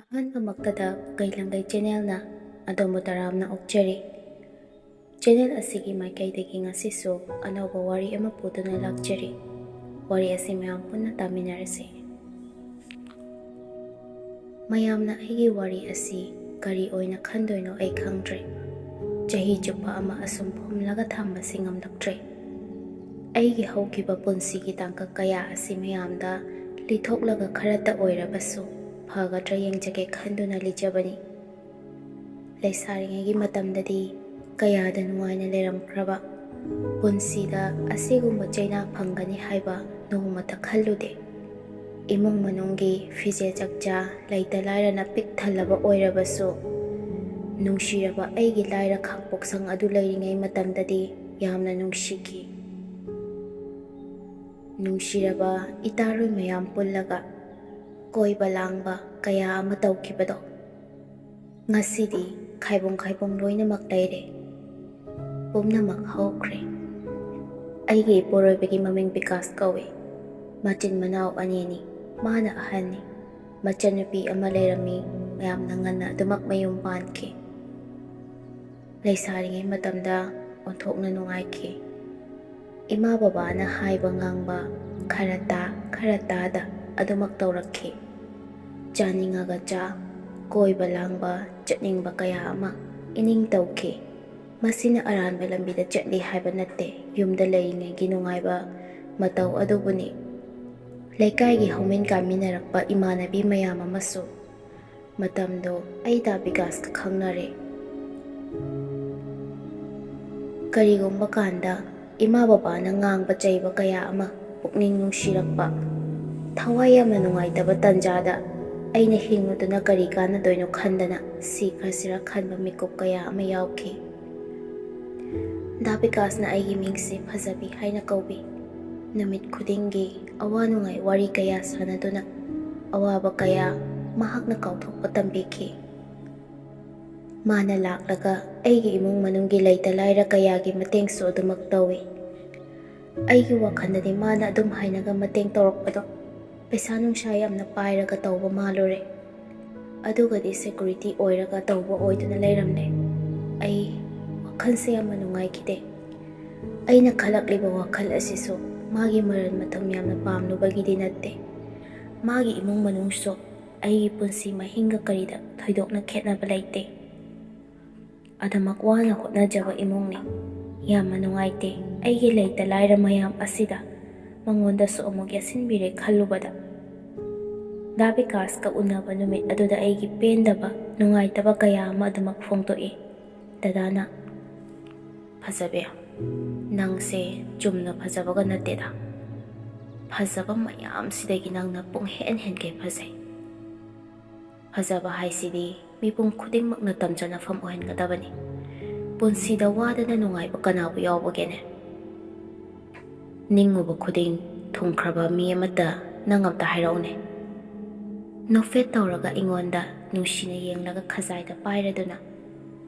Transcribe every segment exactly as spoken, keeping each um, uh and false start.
ꯑꯍꯥꯟꯕꯃꯛꯇꯗ ꯄꯨꯀꯩ ꯂꯪꯒꯩ ꯆꯦꯅꯦꯜꯅ ꯑꯗꯣꯝꯕꯨ ꯇꯔꯥꯝꯅ ꯑꯣꯛꯆꯔꯤ꯫ ꯆꯦꯅꯦꯜ ꯑꯁꯤꯒꯤ ꯃꯥꯏꯀꯩꯗꯒꯤ ꯉꯁꯤꯁꯨ ꯑꯅꯧꯕ ꯋꯥꯔꯤ ꯑꯃ ꯄꯨꯗꯨꯅ ꯂꯥꯛꯆꯔꯤ꯫ ꯋꯥꯔꯤ ꯑꯁꯤ ꯃꯌꯥꯝ ꯄꯨꯟꯅ ꯇꯥꯃꯤꯟꯅꯔꯁꯤ꯫ ꯃꯌꯥꯝꯅ ꯑꯩꯒꯤ ꯋꯥꯔꯤ ꯑꯁꯤ ꯀꯔꯤ ꯑꯣꯏꯅ ꯈꯟꯗꯣꯏꯅꯣ ꯑꯩ ꯈꯪꯗ꯭ꯔꯦ꯫ ꯆꯍꯤ ꯆꯨꯞꯄ ꯑꯃ ꯑꯁꯨꯝ ꯐꯨꯝꯂꯒ ꯊꯝꯕꯁꯤ ꯉꯝꯂꯛꯇ꯭ꯔꯦ꯫ ꯑꯩꯒꯤ ꯍꯧꯈꯤꯕ ꯄꯨꯟꯁꯤꯒꯤ ꯇꯥꯡꯀꯛ ꯀꯌꯥ ꯑꯁꯤ ꯃꯌꯥꯝꯗ ꯂꯤꯊꯣꯛꯂꯒ ꯈꯔꯇ ꯑꯣꯏꯔꯕꯁꯨ ꯐꯒꯗ꯭ꯔꯥ ꯌꯦꯡꯖꯒꯦ ꯈꯟꯗꯨꯅ ꯂꯤꯖꯕꯅꯤ꯫ ꯂꯩꯁꯥꯔꯤꯉꯩꯒꯤ ꯃꯇꯝꯗꯗꯤ ꯀꯌꯥꯗ ꯅꯨꯡꯉꯥꯏꯅ ꯂꯩꯔꯝꯈ꯭ꯔꯕ꯫ ꯄꯨꯟꯁꯤꯗ ꯑꯁꯤꯒꯨꯝꯕ ꯆꯩꯅꯥ ꯐꯪꯒꯅꯤ ꯍꯥꯏꯕ ꯅꯣꯡꯃꯇ ꯈꯜꯂꯨꯗꯦ꯫ ꯏꯃꯨꯡ ꯃꯅꯨꯡꯒꯤ ꯐꯤꯖꯦ ꯆꯛꯆꯥ, ꯂꯩꯇ ꯂꯥꯏꯔꯅ ꯄꯤꯛ ꯊꯜꯂꯕ ꯑꯣꯏꯔꯕꯁꯨ, ꯅꯨꯡꯁꯤꯔꯕ ꯑꯩꯒꯤ ꯂꯥꯏꯔ ꯈꯥꯡꯄꯣꯛꯁꯪ ꯑꯗꯨ ꯂꯩꯔꯤꯉꯩ ꯃꯇꯝꯗꯗꯤ ꯌꯥꯝꯅ ꯅꯨꯡꯁꯤꯈꯤ꯫ ꯅꯨꯡꯁꯤꯔꯕ ꯏꯇꯥꯔꯣꯏ ꯃꯌꯥꯝ ꯄꯨꯜꯂꯒ ꯀꯣꯏꯕ ꯂꯥꯡꯕ ꯀꯌꯥ ꯑꯃ ꯇꯧꯈꯤꯕꯗꯣ꯫ ꯉꯁꯤꯗꯤ ꯈꯥꯏꯕꯨꯡ ꯈꯥꯏꯕꯨꯡ ꯂꯣꯏꯅꯃꯛ ꯂꯩꯔꯦ꯫ ꯄꯨꯝꯅꯃꯛ ꯍꯧꯈ꯭ꯔꯦ꯫ ꯑꯩꯒꯤ ꯏꯄꯨꯔꯣꯏꯕꯒꯤ ꯃꯃꯤꯡ ꯕꯤꯀꯥꯁ ꯀꯧꯏ꯫ ꯃꯆꯤꯟ ꯃꯅꯥꯎ ꯑꯅꯤꯅꯤ꯫ ꯃꯥꯅ ꯑꯍꯟꯅꯤ꯫ ꯃꯆꯟꯅꯨꯄꯤ ꯑꯃ ꯂꯩꯔꯝꯃꯤ꯫ ꯌꯥꯝꯅ ꯉꯟꯅ ꯑꯗꯨꯃꯛ ꯃꯌꯨꯝ ꯄꯥꯟꯈꯤ꯫ ꯂꯩꯁꯥꯔꯤꯉꯩ ꯃꯇꯝꯗ ꯑꯣꯟꯊꯣꯛꯅ ꯅꯨꯡꯉꯥꯏꯈꯤ꯫ ꯏꯃꯥ ꯕꯕꯥꯅ ꯍꯥꯏꯕ ꯉꯥꯡꯕ ꯈꯔ ꯇꯥ, ꯈꯔ ꯇꯥꯗ ꯑꯗꯨꯃꯛ ꯇꯧꯔꯛꯈꯤ꯫ ꯆꯥꯅꯤꯡꯉꯒ ꯆꯥ, ꯀꯣꯏꯕ ꯂꯥꯡꯕ, ꯆꯠꯅꯤꯡꯕ ꯀꯌꯥ ꯑꯃ ꯏꯅꯤꯡ ꯇꯧꯈꯤ꯫ ꯃꯁꯤꯅ ꯑꯔꯥꯟꯕ ꯂꯝꯕꯤꯗ ꯆꯠꯂꯤ ꯍꯥꯏꯕ ꯅꯠꯇꯦ, ꯌꯨꯝꯗ ꯂꯩꯔꯤꯉꯩꯒꯤ ꯅꯨꯡꯉꯥꯏꯕ ꯃꯇꯧ ꯑꯗꯨꯕꯨꯅꯤ꯫ ꯂꯩꯀꯥꯏꯒꯤ ꯍꯧꯃꯤꯟ ꯀꯥꯃꯤꯟꯅꯔꯛꯄ ꯏꯃꯥꯟꯅꯕꯤ ꯃꯌꯥꯝ ꯑꯃꯁꯨ ꯃꯇꯝꯗꯣ ꯑꯩ ꯗꯥ ꯕꯤꯀꯥꯁꯀ ꯈꯪꯅꯔꯦ꯫ ꯀꯔꯤꯒꯨꯝꯕ ꯀꯥꯟꯗ ꯏꯃꯥ ꯕꯕꯥꯅ ꯉꯥꯡꯕ ꯆꯩꯕ ꯀꯌꯥ ꯑꯃ ꯄꯨꯛꯅꯤꯡ ꯅꯨꯡꯁꯤꯔꯛꯄ, ꯊꯋꯥꯏ ꯌꯥꯝꯅ ꯅꯨꯡꯉꯥꯏꯇꯕ ꯇꯟꯖꯥꯗ ꯑꯩꯅ ꯍꯤꯡꯂꯗꯨꯅ ꯀꯔꯤ ꯀꯥꯟꯅꯗꯣꯏꯅꯣ ꯈꯟꯗꯅ ꯁꯤꯈ꯭ꯔꯁꯤꯔ ꯈꯟꯕ ꯃꯤꯀꯨꯞ ꯀꯌꯥ ꯑꯃ ꯌꯥꯎꯈꯤ꯫ ꯗꯥ ꯕꯤꯀꯥꯁꯅ ꯑꯩꯒꯤ ꯃꯤꯡꯁꯦ ꯐꯖꯕꯤ ꯍꯥꯏꯅ ꯀꯧꯕꯤ꯫ ꯅꯨꯃꯤꯠ ꯈꯨꯗꯤꯡꯒꯤ ꯑꯋꯥ ꯅꯨꯡꯉꯥꯏ ꯋꯥꯔꯤ ꯀꯌꯥ ꯁꯥꯟꯅꯗꯨꯅ ꯑꯋꯥꯕ ꯀꯌꯥ ꯃꯍꯥꯛꯅ ꯀꯥꯎꯊꯣꯛꯄ ꯇꯝꯕꯤꯈꯤ꯫ ꯃꯥꯅ ꯂꯥꯛꯂꯒ ꯑꯩꯒꯤ ꯏꯃꯨꯡ ꯃꯅꯨꯡꯒꯤ ꯂꯩꯇ ꯂꯥꯏꯔ ꯀꯌꯥꯒꯤ ꯃꯇꯦꯡꯁꯨ ꯑꯗꯨꯃꯛ ꯇꯧꯏ꯫ ꯑꯩꯒꯤ ꯋꯥꯈꯜꯗꯗꯤ ꯃꯥꯅ ꯑꯗꯨꯝ ꯍꯥꯏꯅꯒ ꯃꯇꯦꯡ ꯇꯧꯔꯛꯄꯗꯣ ꯄꯩꯁꯥ ꯅꯨꯡꯁꯥ ꯌꯥꯝꯅ ꯄꯥꯏꯔꯒ ꯇꯧꯕ ꯃꯥꯜꯂꯨꯔꯦ꯫ ꯑꯗꯨꯒꯗꯤ ꯁꯦꯀ꯭ꯌꯨꯔꯤꯇꯤ ꯑꯣꯏꯔꯒ ꯇꯧꯕ ꯑꯣꯏꯗꯨꯅ ꯂꯩꯔꯝꯂꯦ꯫ ꯑꯩ ꯋꯥꯈꯜꯁꯦ ꯌꯥꯝꯅ ꯅꯨꯡꯉꯥꯏꯈꯤꯗꯦ꯫ ꯑꯩꯅ ꯈꯜꯂꯛꯂꯤꯕ ꯋꯥꯈꯜ ꯑꯁꯤꯁꯨ ꯃꯥꯒꯤ ꯃꯔꯟ ꯃꯊꯨꯝ ꯌꯥꯝꯅ ꯄꯥꯝꯂꯨꯕꯒꯤꯗꯤ ꯅꯠꯇꯦ꯫ ꯃꯥꯒꯤ ꯏꯃꯨꯡ ꯃꯅꯨꯡꯁꯨ ꯑꯩꯒꯤ ꯄꯨꯟꯁꯤ ꯃꯍꯤꯡꯒ ꯀꯔꯤꯗ ꯊꯣꯏꯗꯣꯛꯅ ꯈꯦꯠꯅꯕ ꯂꯩꯇꯦ꯫ ꯑꯗꯨꯃꯛ ꯋꯥꯅ ꯍꯣꯠꯅꯖꯕ ꯏꯃꯨꯡꯅꯤ꯫ ꯌꯥꯝꯅ ꯅꯨꯡꯉꯥꯏꯇꯦ, ꯑꯩꯒꯤ ꯂꯩꯇ ꯂꯥꯏꯔ ꯃꯌꯥꯝ ꯑꯁꯤꯗ ꯃꯉꯣꯟꯗꯁꯨ ꯑꯃꯨꯛ ꯌꯦꯠꯁꯤꯟꯕꯤꯔꯦ ꯈꯜꯂꯨꯕꯗ꯫ ꯗꯥ ꯕꯤꯀꯥꯁꯀ ꯎꯅꯕ ꯅꯨꯃꯤꯠ ꯑꯗꯨꯗ ꯑꯩꯒꯤ ꯄꯦꯟꯗꯕ, ꯅꯨꯡꯉꯥꯏꯇꯕ ꯀꯌꯥ ꯑꯃ ꯑꯗꯨꯃꯛ ꯐꯣꯡꯗꯣꯛꯏ꯫ ꯗꯗꯥꯅ, "ꯐꯖꯕꯤ, ꯅꯪꯁꯦ ꯆꯨꯝꯅ ꯐꯖꯕꯒ ꯅꯠꯇꯦꯗ꯫ ꯐꯖꯕ ꯃꯌꯥꯝꯁꯤꯗꯒꯤ ꯅꯪꯅ ꯄꯨꯡꯍꯦꯟ ꯍꯦꯟꯒꯩ ꯐꯖꯩ꯫ ꯐꯖꯕ ꯍꯥꯏꯁꯤꯗꯤ ꯃꯤꯄꯨꯝ ꯈꯨꯗꯤꯡꯃꯛꯅ ꯇꯝꯖꯅꯐꯝ ꯑꯣꯏꯍꯟꯒꯗꯕꯅꯤ꯫ ꯄꯨꯟꯁꯤꯗ ꯋꯥꯗꯅ ꯅꯨꯡꯉꯥꯏꯕ ꯀꯅꯥꯕꯨ ꯌꯥꯎꯕꯒꯦꯅꯦ? ꯅꯤꯡꯉꯨꯕ ꯈꯨꯗꯤꯡ ꯊꯨꯡꯈ꯭ꯔꯕ ꯃꯤ ꯑꯃꯠꯇ ꯅꯪ ꯑꯝꯇ ꯍꯥꯏꯔꯛꯎꯅꯦ?" ꯅꯣꯛꯐꯦꯠ ꯇꯧꯔꯒ ꯑꯩꯉꯣꯟꯗ ꯅꯨꯡꯁꯤꯅ ꯌꯦꯡꯂꯒ ꯈꯖꯥꯏꯗ ꯄꯥꯏꯔꯗꯨꯅ,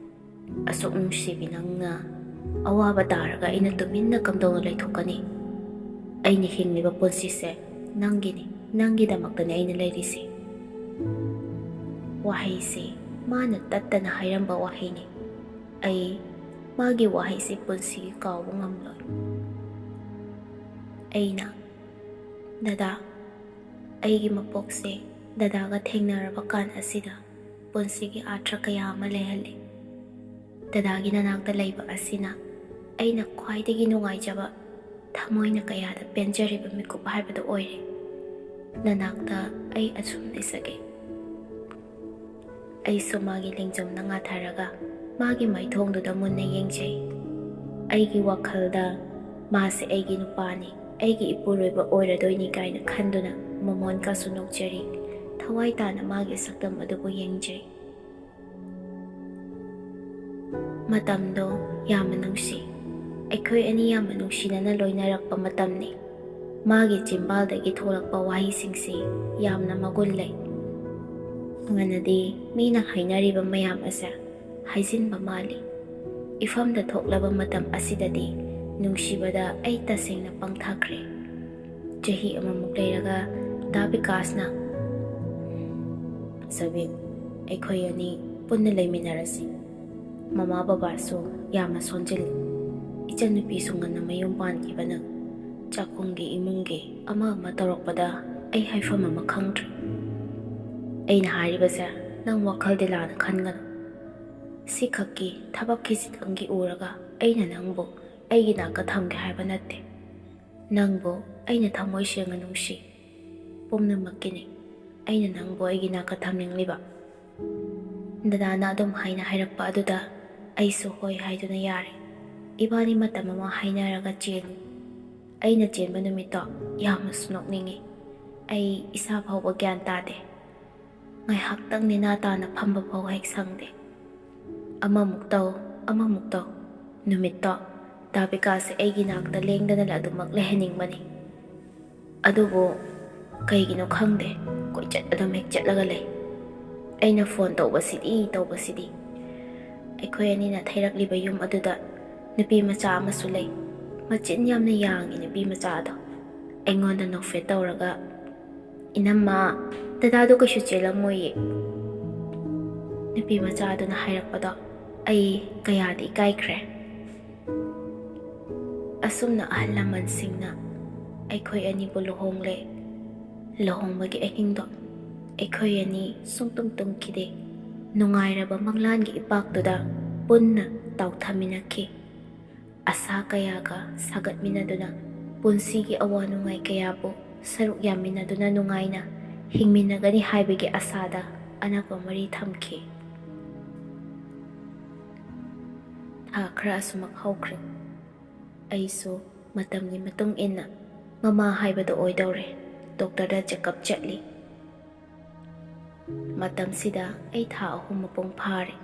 "ꯑꯁꯨꯛ ꯅꯨꯡꯁꯤꯕꯤ ꯅꯪꯅ ꯑꯋꯥꯕ ꯇꯥꯔꯒ ꯑꯩꯅ ꯇꯨꯃꯤꯟꯅ ꯀꯝꯗꯧꯅ ꯂꯩꯊꯣꯛꯀꯅꯤ? ꯑꯩꯅ ꯍꯤꯡꯂꯤꯕ ꯄꯨꯟꯁꯤꯁꯦ ꯅꯪꯒꯤꯅꯤ, ꯅꯪꯒꯤꯗꯃꯛꯇꯅꯤ ꯑꯩꯅ ꯂꯩꯔꯤꯁꯦ꯫" ꯋꯥꯍꯩꯁꯦ ꯃꯥꯅ ꯇꯠꯇꯅ ꯍꯥꯏꯔꯝꯕ ꯋꯥꯍꯩꯅꯤ꯫ ꯑꯩ ꯃꯥꯒꯤ ꯋꯥꯍꯩꯁꯦ ꯄꯨꯟꯁꯤꯒꯤ ꯀꯥꯎꯕ ꯉꯝꯂꯣꯏ꯫ ꯑꯩꯅ, "ꯗꯗꯥ, ꯑꯩꯒꯤ ꯃꯄꯣꯛꯁꯦ ꯗꯗꯥꯒ ꯊꯦꯡꯅꯔꯕ ꯀꯥꯟ ꯑꯁꯤꯗ ꯄꯨꯟꯁꯤꯒꯤ ꯑꯥꯔꯊ ꯀꯌꯥ ꯑꯃ ꯂꯩꯍꯜꯂꯦ꯫ ꯗꯗꯥꯒꯤ ꯅꯅꯥꯛꯇ ꯂꯩꯕ ꯑꯁꯤꯅ ꯑꯩꯅ ꯈ꯭ꯋꯥꯏꯗꯒꯤ ꯅꯨꯡꯉꯥꯏꯖꯕ, ꯊꯃꯣꯏꯅ ꯀꯌꯥꯗ ꯄꯦꯟꯖꯔꯤꯕ ꯃꯤꯀꯨꯞ ꯍꯥꯏꯕꯗꯨ ꯑꯣꯏꯔꯦ꯫ ꯅꯅꯥꯛꯇ ꯑꯩ ꯑꯁꯨꯝ ꯂꯩꯖꯒꯦ꯫" ꯑꯩꯁꯨ ꯃꯥꯒꯤ ꯂꯦꯡꯖꯨꯝꯗ ꯉꯥꯊꯔꯒ ꯃꯥꯒꯤ ꯃꯥꯏꯊꯣꯡꯗꯨꯗ ꯃꯨꯟꯅ ꯌꯦꯡꯖꯩ꯫ ꯑꯩꯒꯤ ꯋꯥꯈꯜꯗ ꯃꯥꯁꯦ ꯑꯩꯒꯤ ꯅꯨꯄꯥꯅꯤ, ꯑꯩꯒꯤ ꯏꯄꯨꯔꯣꯏꯕ ꯑꯣꯏꯔꯗꯣꯏꯅꯤ ꯀꯥꯏꯅ ꯈꯟꯗꯨꯅ ꯃꯃꯣꯟꯀꯥꯁꯨ ꯅꯣꯛꯆꯔꯤ꯫ ꯊꯋꯥꯏ ꯇꯥꯅ ꯃꯥꯒꯤ ꯁꯛꯇꯝ ꯑꯗꯨꯕꯨ ꯌꯦꯡꯖꯩ꯫ ꯃꯇꯝꯗꯣ ꯌꯥꯝꯅ ꯅꯨꯡꯁꯤ꯫ ꯑꯩꯈꯣꯏ ꯑꯅꯤ ꯌꯥꯝꯅ ꯅꯨꯡꯁꯤꯅꯅ ꯂꯣꯏꯅꯔꯛꯄ ꯃꯇꯝꯅꯤ꯫ ꯃꯥꯒꯤ ꯆꯤꯝꯕꯥꯜꯗꯒꯤ ꯊꯣꯛꯂꯛꯄ ꯋꯥꯍꯩꯁꯤꯡꯁꯤ ꯌꯥꯝꯅ ꯃꯒꯨꯟ ꯂꯩ꯫ ꯍꯥꯟꯅꯗꯤ ꯃꯤꯅ ꯍꯥꯏꯅꯔꯤꯕ ꯃꯌꯥꯝ ꯑꯁꯦ ꯍꯥꯏꯖꯤꯟꯕ ꯃꯥꯜꯂꯤ꯫ ꯏꯐꯝꯗ ꯊꯣꯛꯂꯕ ꯃꯇꯝ ꯑꯁꯤꯗꯗꯤ ꯅꯨꯡꯁꯤꯕꯗ ꯑꯩ ꯇꯁꯦꯡꯅ ꯄꯪꯊꯈ꯭ꯔꯦ꯫ ꯆꯍꯤ ꯑꯃꯃꯨꯛ ꯂꯩꯔꯒ ꯗꯥ ꯕꯤꯀꯥꯁꯅ, "ꯐꯖꯕꯤ, ꯑꯩꯈꯣꯏ ꯑꯅꯤ ꯄꯨꯟꯅ ꯂꯩꯃꯤꯟꯅꯔꯁꯤ꯫ ꯃꯃꯥ ꯕꯕꯥꯁꯨ ꯌꯥꯝꯅ ꯁꯣꯟꯖꯤꯜꯂꯤ꯫ ꯏꯆꯟꯅꯨꯄꯤꯁꯨ ꯉꯟꯅ ꯃꯌꯨꯝ ꯄꯥꯟꯈꯤꯕꯅ ꯆꯥꯛꯈꯨꯝꯒꯤ ꯏꯃꯨꯡꯒꯤ ꯑꯃ ꯑꯃ ꯇꯧꯔꯛꯄꯗ ꯑꯩ ꯍꯥꯏꯐꯝ ꯑꯃ ꯈꯪꯗ꯭ꯔꯦ꯫ ꯑꯩꯅ ꯍꯥꯏꯔꯤꯕꯁꯦ ꯅꯪ ꯋꯥꯈꯜꯗꯤ ꯂꯥꯟꯅ ꯈꯟꯒꯅꯨ꯫ ꯁꯤꯈꯛꯀꯤ ꯊꯕꯛ ꯈꯤꯖꯤꯛꯇꯪꯒꯤ ꯎꯔꯒ ꯑꯩꯅ ꯅꯪꯕꯨ ꯑꯩꯒꯤ ꯅꯥꯛꯇ ꯊꯝꯒꯦ ꯍꯥꯏꯕ ꯅꯠꯇꯦ꯫ ꯅꯪꯕꯨ ꯑꯩꯅ ꯊꯃꯣꯏ ꯁꯦꯡꯅ ꯅꯨꯡꯁꯤ꯫ ꯄꯨꯝꯅꯃꯛꯀꯤꯅꯤ ꯑꯩꯅ ꯅꯪꯕꯨ ꯑꯩꯒꯤ ꯅꯥꯛꯇ ꯊꯝꯅꯤꯡꯂꯤꯕ꯫ ꯗꯗꯥꯅ ꯑꯗꯨꯝ ꯍꯥꯏꯅ ꯍꯥꯏꯔꯛꯄ ꯑꯗꯨꯗ ꯑꯩꯁꯨ ꯍꯣꯏ ꯍꯥꯏꯗꯨꯅ ꯌꯥꯔꯦ꯫ ꯏꯕꯥꯅꯤ ꯃꯇꯝ ꯑꯃ ꯍꯥꯏꯅꯔꯒ ꯆꯦꯜꯂꯤ꯫ ꯑꯩꯅ ꯆꯦꯟꯕ ꯅꯨꯃꯤꯠꯇꯣ ꯌꯥꯝꯅꯁꯨ ꯅꯣꯛꯅꯤꯡꯉꯤ꯫ ꯑꯩ ꯏꯁꯥ ꯐꯥꯎꯕ ꯒ꯭ꯌꯥꯟ ꯇꯥꯗꯦ꯫ ꯉꯥꯏꯍꯥꯛꯇꯪ ꯅꯦꯅꯥ ꯇꯥꯅ ꯐꯝꯕ ꯐꯥꯎ ꯍꯦꯛ ꯁꯪꯗꯦ꯫ ꯑꯃꯃꯨꯛ ꯇꯧ, ꯑꯃꯃꯨꯛ ꯇꯧ꯫ ꯅꯨꯃꯤꯠꯇꯣ ꯗꯥ ꯕꯤꯀꯥꯁꯁꯦ ꯑꯩꯒꯤ ꯅꯥꯛꯇ ꯂꯦꯡꯗꯅ ꯑꯗꯨꯃꯛ ꯂꯩꯍꯟꯅꯤꯡꯕꯅꯤ꯫ ꯑꯗꯨꯕꯨ ꯀꯩꯒꯤꯅꯣ ꯈꯪꯗꯦ, ꯀꯣꯏꯆꯠ ꯑꯗꯨꯝ ꯍꯦꯛ ꯆꯠꯂꯒ ꯂꯩ꯫ ꯑꯩꯅ ꯐꯣꯟ ꯇꯧꯕꯁꯤꯗꯤ ꯇꯧꯕꯁꯤꯗꯤ꯫ ꯑꯩꯈꯣꯏ ꯑꯅꯤꯅ ꯊꯩꯔꯛꯂꯤꯕ ꯌꯨꯝ ꯑꯗꯨꯗ ꯅꯨꯄꯤ ꯃꯆꯥ ꯑꯃꯁꯨ ꯂꯩ꯫ ꯃꯆꯤꯟ ꯌꯥꯝꯅ ꯌꯥꯡꯉꯤ ꯅꯨꯄꯤ ꯃꯆꯥ ꯑꯗꯣ꯫ ꯑꯩꯉꯣꯟꯗ ꯅꯣꯛꯐꯦꯠ ꯇꯧꯔꯒ, "ꯏꯅꯝꯃ, ꯗꯗꯥꯗꯣ ꯀꯩꯁꯨ ꯆꯦꯜꯂꯝꯃꯣꯏꯌꯦ," ꯅꯨꯄꯤ ꯃꯆꯥꯗꯨꯅ ꯍꯥꯏꯔꯛꯄꯗꯣ ꯑꯩ ꯀꯌꯥꯗꯤ ꯏꯀꯥꯏꯈ꯭ꯔꯦ꯫ ꯑꯁꯨꯝꯅ ꯑꯍꯜ ꯂꯃꯟꯁꯤꯡꯅ ꯑꯩꯈꯣꯏ ꯑꯅꯤꯕꯨ ꯂꯨꯍꯣꯡꯂꯦ꯫ ꯂꯨꯍꯣꯡꯕꯒꯤ ꯑꯍꯤꯡꯗꯣ ꯑꯩꯈꯣꯏ ꯑꯅꯤ ꯁꯨꯡꯇꯨꯝ ꯇꯨꯝꯈꯤꯗꯦ꯫ ꯅꯨꯡꯉꯥꯏꯔꯕ ꯃꯪꯂꯥꯟꯒꯤ ꯏꯄꯥꯛꯇꯨꯗ ꯄꯨꯟꯅ ꯇꯥꯎꯊꯃꯤꯟꯅꯈꯤ꯫ ꯑꯁꯥ ꯀꯌꯥꯒ ꯁꯥꯒꯠꯃꯤꯟꯅꯗꯨꯅ ꯄꯨꯟꯁꯤꯒꯤ ꯑꯋꯥ ꯅꯨꯡꯉꯥꯏ ꯀꯌꯥꯕꯨ ꯁꯔꯨꯛ ꯌꯥꯃꯤꯟꯅꯗꯨꯅ ꯅꯨꯡꯉꯥꯏꯅ ꯍꯤꯡꯃꯤꯟꯅꯒꯅꯤ ꯍꯥꯏꯕꯒꯤ ꯑꯁꯥꯗ ꯑꯅꯛꯄ ꯃꯔꯤ ꯊꯝꯈꯤ꯫ ꯊꯥ ꯈꯔ ꯑꯁꯨꯃꯛ ꯍꯧꯈ꯭ꯔꯦ꯫ ꯑꯩꯁꯨ ꯃꯇꯝꯒꯤ ꯃꯇꯨꯡ ꯏꯟꯅ ꯃꯃꯥ ꯍꯥꯏꯕꯗꯨ ꯑꯣꯏꯗꯧꯔꯦ꯫ ꯗꯣꯛꯇꯔꯗ ꯆꯦꯛꯑꯞ ꯆꯠꯂꯤ꯫ ꯃꯇꯝꯁꯤꯗ ꯑꯩ ꯊꯥ ꯑꯍꯨꯝ ꯃꯄꯨꯡ ꯐꯥꯔꯦ꯫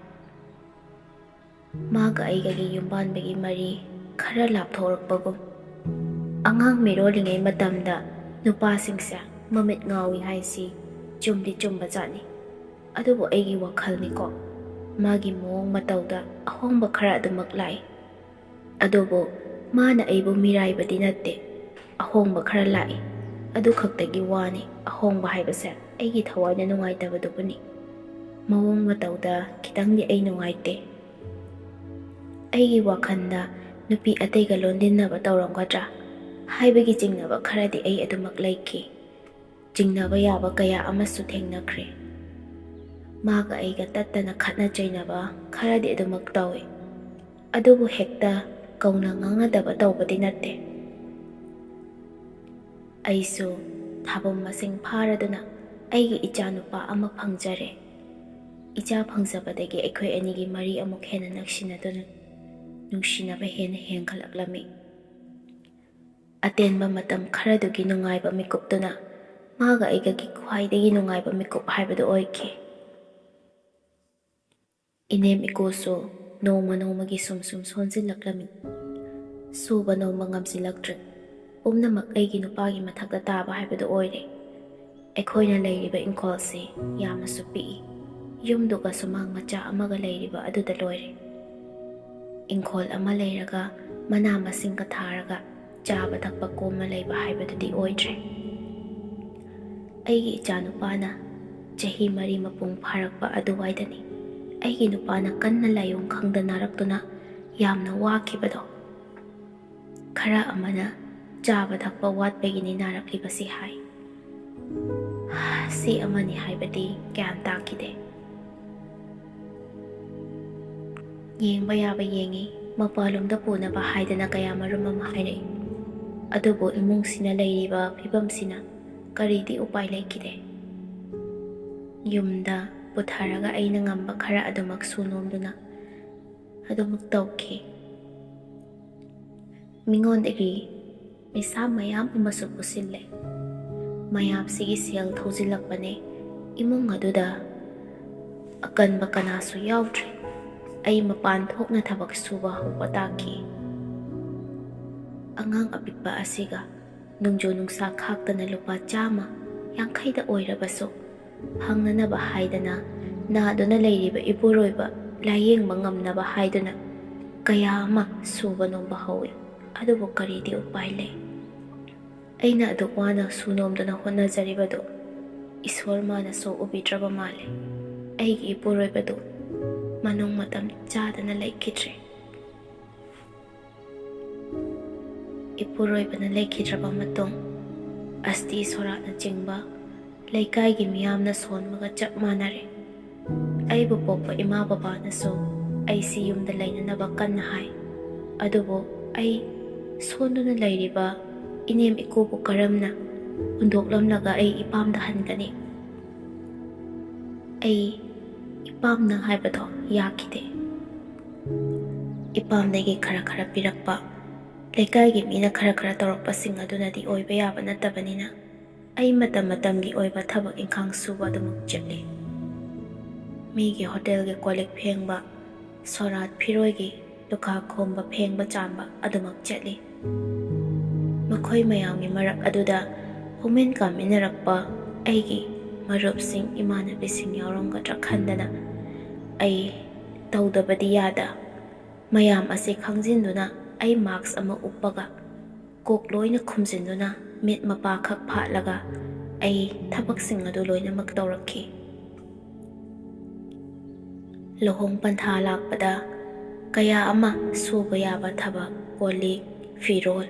ꯃꯥꯒ ꯑꯩꯒꯒꯤ ꯌꯨꯝꯕꯥꯟꯕꯒꯤ ꯃꯔꯤ ꯈꯔ ꯂꯥꯞꯊꯣꯔꯛꯄꯒꯨꯝ꯫ ꯑꯉꯥꯡ ꯃꯤꯔꯣꯜꯂꯤꯉꯩ ꯃꯇꯝꯗ ꯅꯨꯄꯥꯁꯤꯡꯁꯦ ꯃꯃꯤꯠ ꯉꯥꯎꯏ ꯍꯥꯏꯁꯤ ꯆꯨꯝꯗꯤ ꯆꯨꯝꯕꯖꯥꯠꯅꯤ꯫ ꯑꯗꯨꯕꯨ ꯑꯩꯒꯤ ꯋꯥꯈꯜꯅꯤꯀꯣ, ꯃꯥꯒꯤ ꯃꯑꯣꯡ ꯃꯇꯧꯗ ꯑꯍꯣꯡꯕ ꯈꯔ ꯑꯗꯨꯃꯛ ꯂꯥꯛꯏ꯫ ꯑꯗꯨꯕꯨ ꯃꯥꯅ ꯑꯩꯕꯨ ꯃꯤꯔꯥꯏꯕꯗꯤ ꯅꯠꯇꯦ꯫ ꯑꯍꯣꯡꯕ ꯈꯔ ꯂꯥꯛꯏ꯫ ꯑꯗꯨ ꯈꯛꯇꯒꯤ ꯋꯥꯅꯤ꯫ ꯑꯍꯣꯡꯕ ꯍꯥꯏꯕꯁꯦ ꯑꯩꯒꯤ ꯊꯋꯥꯏꯅ ꯅꯨꯡꯉꯥꯏꯇꯕꯗꯨꯕꯨꯅꯤ꯫ ꯃꯑꯣꯡ ꯃꯇꯧꯗ ꯈꯤꯇꯪꯗꯤ ꯑꯩ ꯅꯨꯡꯉꯥꯏꯇꯦ꯫ ꯑꯩꯒꯤ ꯋꯥꯈꯜꯗ ꯅꯨꯄꯤ ꯑꯇꯩꯒ ꯂꯣꯟꯗꯤꯟꯅꯕ ꯇꯧꯔꯝꯒꯗ꯭ꯔꯥ ꯍꯥꯏꯕꯒꯤ ꯆꯤꯡꯅꯕ ꯈꯔꯗꯤ ꯑꯩ ꯑꯗꯨꯃꯛ ꯂꯩꯈꯤ꯫ ꯆꯤꯡꯅꯕ ꯌꯥꯕ ꯀꯌꯥ ꯑꯃꯁꯨ ꯊꯦꯡꯅꯈ꯭ꯔꯦ꯫ ꯃꯥꯒ ꯑꯩꯒ ꯇꯠꯇꯅ ꯈꯠꯅ ꯆꯩꯅꯕ ꯈꯔꯗꯤ ꯑꯗꯨꯃꯛ ꯇꯧꯏ꯫ ꯑꯗꯨꯕꯨ ꯍꯦꯛꯇ ꯀꯧꯅ ꯉꯥꯡꯅꯗꯕ ꯇꯧꯕꯗꯤ ꯅꯠꯇꯦ꯫ ꯑꯩꯁꯨ ꯊꯥꯕꯨꯝ ꯃꯁꯤꯡ ꯐꯥꯔꯗꯨꯅ ꯑꯩꯒꯤ ꯏꯆꯥꯅꯨꯄꯥ ꯑꯃ ꯐꯪꯖꯔꯦ꯫ ꯏꯆꯥ ꯐꯪꯖꯕꯗꯒꯤ ꯑꯩꯈꯣꯏ ꯑꯅꯤꯒꯤ ꯃꯔꯤ ꯑꯃꯨꯛ ꯍꯦꯟꯅ ꯅꯛꯁꯤꯟꯅꯗꯨꯅ ꯅꯨꯡꯁꯤꯅꯕ ꯍꯦꯟꯅ ꯍꯦꯟꯒꯠꯂꯛꯂꯝꯃꯤ꯫ ꯑꯇꯦꯟꯕ ꯃꯇꯝ ꯈꯔꯗꯨꯒꯤ ꯅꯨꯡꯉꯥꯏꯕ ꯃꯤꯀꯨꯞꯇꯨꯅ ꯃꯥꯒ ꯑꯩꯒꯒꯤ ꯈ꯭ꯋꯥꯏꯗꯒꯤ ꯅꯨꯡꯉꯥꯏꯕ ꯃꯤꯀꯨꯞ ꯍꯥꯏꯕꯗꯨ ꯑꯣꯏꯈꯤ꯫ ꯏꯅꯦꯝ ꯏꯀꯨꯁꯨ ꯅꯣꯡꯃ ꯅꯣꯡꯃꯒꯤ ꯁꯨꯝ ꯁꯨꯝ ꯁꯣꯟꯖꯤꯜꯂꯛꯂꯝꯃꯤ꯫ ꯁꯨꯕ ꯅꯣꯝꯕ ꯉꯝꯁꯤꯜꯂꯛꯇ꯭ꯔꯦ꯫ ꯄꯨꯝꯅꯃꯛ ꯑꯩꯒꯤ ꯅꯨꯄꯥꯒꯤ ꯃꯊꯛꯇ ꯇꯥꯕ ꯍꯥꯏꯕꯗꯨ ꯑꯣꯏꯔꯦ꯫ ꯑꯩꯈꯣꯏꯅ ꯂꯩꯔꯤꯕ ꯏꯪꯈꯣꯜꯁꯤ ꯌꯥꯝꯅꯁꯨ ꯄꯤꯛꯏ꯫ ꯌꯨꯝꯗꯨꯒ ꯁꯨꯃꯥꯡ ꯃꯆꯥ ꯑꯃꯒ ꯂꯩꯔꯤꯕ ꯑꯗꯨꯗ ꯂꯣꯏꯔꯦ꯫ ꯏꯪꯈꯣꯜ ꯑꯃ ꯂꯩꯔꯒ ꯃꯅꯥ ꯃꯁꯤꯡꯒ ꯊꯥꯔꯒ ꯆꯥꯕ ꯊꯛꯄ ꯀꯣꯝꯅ ꯂꯩꯕ ꯍꯥꯏꯕꯗꯨꯗꯤ ꯑꯣꯏꯗ꯭ꯔꯦ꯫ ꯑꯩꯒꯤ ꯏꯆꯥꯅꯨꯄꯥꯅ ꯆꯍꯤ ꯃꯔꯤ ꯃꯄꯨꯡ ꯐꯥꯔꯛꯄ ꯑꯗꯨꯋꯥꯏꯗꯅꯤ ꯑꯩꯒꯤ ꯅꯨꯄꯥꯅ ꯀꯟꯅ ꯂꯥꯏꯑꯣꯡ ꯈꯪꯗ ꯅꯥꯔꯛꯇꯨꯅ ꯌꯥꯝꯅ ꯋꯥꯈꯤꯕꯗꯣ꯫ ꯈꯔ ꯑꯃꯅ ꯆꯥꯕ ꯊꯛꯄ ꯋꯥꯠꯄꯒꯤꯅꯤ ꯅꯥꯔꯛꯂꯤꯕꯁꯤ ꯍꯥꯏ꯫ ꯁꯤ ꯑꯃꯅꯤ ꯍꯥꯏꯕꯗꯤ ꯒ꯭ꯌꯥꯟ ꯇꯥꯈꯤꯗꯦ꯫ ꯌꯦꯡꯕ ꯌꯥꯕ ꯌꯦꯡꯉꯤ, ꯃꯄꯥꯟꯂꯣꯝꯗ ꯄꯨꯅꯕ ꯍꯥꯏꯗꯅ ꯀꯌꯥ ꯃꯔꯨꯝ ꯑꯃ ꯍꯥꯏꯔꯛꯏ꯫ ꯑꯗꯨꯕꯨ ꯏꯃꯨꯡꯁꯤꯅ ꯂꯩꯔꯤꯕ ꯐꯤꯕꯝꯁꯤꯅ ꯀꯔꯤꯗꯤ ꯎꯄꯥꯏ ꯂꯩꯈꯤꯗꯦ꯫ ꯌꯨꯝꯗ ꯄꯨꯊꯔꯒ ꯑꯩꯅ ꯉꯝꯕ ꯈꯔ ꯑꯗꯨꯃꯛ ꯁꯨ ꯅꯣꯝꯗꯨꯅ ꯑꯗꯨꯃꯛ ꯇꯧꯈꯤ꯫ ꯃꯤꯉꯣꯟꯗꯒꯤ ꯄꯩꯁꯥ ꯃꯌꯥꯝ ꯑꯃꯁꯨ ꯄꯨꯁꯤꯜꯂꯦ꯫ ꯃꯌꯥꯝꯁꯤꯒꯤ ꯁꯦꯜ ꯊꯧꯖꯤꯜꯂꯛꯄꯅꯦ꯫ ꯏꯃꯨꯡ ꯑꯗꯨꯗ ꯑꯀꯟꯕ ꯀꯅꯥꯁꯨ ꯌꯥꯎꯗ꯭ꯔꯦ꯫ ꯑꯩ ꯃꯄꯥꯟ ꯊꯣꯛꯅ ꯊꯕꯛ ꯁꯨꯕ ꯍꯧꯕ ꯇꯥꯈꯤ꯫ ꯑꯉꯥꯡ ꯑꯄꯤꯛꯄ ꯑꯁꯤꯒ ꯅꯣꯡꯖꯨ ꯅꯨꯡꯁꯥ ꯈꯥꯛꯇꯅ ꯂꯨꯄꯥ ꯆꯥꯝꯃ, ꯌꯥꯡꯈꯩꯗ ꯑꯣꯏꯔꯕꯁꯨ ꯐꯪꯅꯅꯕ ꯍꯥꯏꯗꯅ ꯅꯥꯗꯨꯅ ꯂꯩꯔꯤꯕ ꯏꯄꯨꯔꯣꯏꯕ ꯂꯥꯌꯦꯡꯕ ꯉꯝꯅꯕ ꯍꯥꯏꯗꯨꯅ ꯀꯌꯥ ꯑꯃ ꯁꯨꯕ ꯅꯣꯝꯕ ꯍꯧꯏ꯫ ꯑꯗꯨꯕꯨ ꯀꯔꯤꯗꯤ ꯎꯄꯥꯏ ꯂꯩ? ꯑꯩꯅ ꯑꯗꯨꯛ ꯋꯥꯅ ꯁꯨ ꯅꯣꯝꯗꯨꯅ ꯍꯣꯠꯅꯖꯔꯤꯕꯗꯨ ꯏꯁꯣꯔ ꯃꯥꯅꯁꯨ ꯎꯕꯤꯗ꯭ꯔꯕ ꯃꯥꯜꯂꯦ꯫ ꯑꯩꯒꯤ ꯏꯄꯨꯔꯣꯏꯕꯗꯨ ꯃꯅꯨꯡ ꯃꯇꯝ ꯆꯥꯗꯅ ꯂꯩꯈꯤꯗ꯭ꯔꯦ꯫ ꯏꯄꯨꯔꯣꯏꯕꯅ ꯂꯩꯈꯤꯗ꯭ꯔꯕ ꯃꯇꯨꯡ, ꯑꯁꯇꯤ ꯁꯣꯔꯥꯠꯅꯆꯤꯡꯕ ꯂꯩꯀꯥꯏꯒꯤ ꯃꯤꯌꯥꯝꯅ ꯁꯣꯟꯕꯒ ꯆꯞ ꯃꯥꯟꯅꯔꯦ꯫ ꯑꯩꯕꯨ ꯄꯣꯛꯄ ꯏꯃꯥ ꯕꯕꯥꯅꯁꯨ ꯑꯩꯁꯤ ꯌꯨꯝꯗ ꯂꯩꯅꯅꯕ ꯀꯟꯅ ꯍꯥꯏ꯫ ꯑꯗꯨꯕꯨ ꯑꯩ ꯁꯣꯟꯗꯨꯅ ꯂꯩꯔꯤꯕ ꯏꯅꯦꯝ ꯏꯀꯨꯕꯨ ꯀꯔꯝꯅ ꯍꯨꯟꯗꯣꯛꯂꯝꯂꯒ ꯑꯩ ꯏꯄꯥꯝꯗ ꯍꯟꯒꯅꯤ? ꯑꯩ ꯏꯄꯥꯝꯅ ꯍꯥꯏꯕꯗꯣ ꯌꯥꯈꯤꯗꯦ꯫ ꯏꯄꯥꯝꯗꯒꯤ ꯈꯔ ꯈꯔ ꯄꯤꯔꯛꯄ, ꯂꯩꯀꯥꯏꯒꯤ ꯃꯤꯅ ꯈꯔ ꯈꯔ ꯇꯧꯔꯛꯄꯁꯤꯡ ꯑꯗꯨꯅꯗꯤ ꯑꯣꯏꯕ ꯌꯥꯕ ꯅꯠꯇꯕꯅꯤꯅ, ꯑꯩ ꯃꯇꯝ ꯃꯇꯝꯒꯤ ꯑꯣꯏꯕ ꯊꯕꯛ ꯏꯪꯈꯥꯡ ꯁꯨꯕ ꯑꯗꯨꯃꯛ ꯆꯠꯂꯤ꯫ ꯃꯤꯒꯤ ꯍꯣꯇꯦꯜꯒꯤ ꯀꯣꯜ ꯂꯤꯛ ꯐꯦꯡꯕ, ꯁꯣꯔꯥꯠ ꯐꯤꯔꯣꯏꯒꯤ ꯂꯨꯈꯥ ꯈꯣꯝꯕ, ꯐꯦꯡꯕ ꯆꯥꯝꯕ ꯑꯗꯨꯃꯛ ꯆꯠꯂꯤ꯫ ꯃꯈꯣꯏ ꯃꯌꯥꯝꯒꯤ ꯃꯔꯛ ꯑꯗꯨꯗ ꯍꯧꯃꯤꯟ ꯀꯥꯃꯤꯟꯅꯔꯛꯄ ꯑꯩꯒꯤ ꯃꯔꯨꯞꯁꯤꯡ, ꯏꯃꯥꯟꯅꯕꯤꯁꯤꯡ ꯌꯥꯎꯔꯝꯒꯗ꯭ꯔꯥ ꯈꯟꯗꯅ, ꯑꯩ ꯇꯧꯗꯕꯗꯤ ꯌꯥꯗ ꯃꯌꯥꯝ ꯑꯁꯤ ꯈꯪꯖꯤꯟꯗꯨꯅ, ꯑꯩ ꯃꯥꯛꯁ ꯑꯃ ꯎꯞꯄꯒ, ꯀꯣꯛ ꯂꯣꯏꯅ ꯈꯨꯝꯖꯤꯟꯗꯨꯅ, ꯃꯤꯠ ꯃꯄꯥ ꯈꯛ ꯐꯥꯠꯂꯒ ꯑꯩ ꯊꯕꯛꯁꯤꯡ ꯑꯗꯨ ꯂꯣꯏꯅꯃꯛ ꯇꯧꯔꯛꯈꯤ꯫ ꯂꯨꯍꯣꯡ ꯄꯟꯊꯥ ꯂꯥꯛꯄꯗ ꯀꯌꯥ ꯑꯃ ꯁꯨꯕ ꯌꯥꯕ ꯊꯕꯛ, ꯀꯣꯜ ꯂꯤꯛ, ꯐꯤꯔꯣꯜ,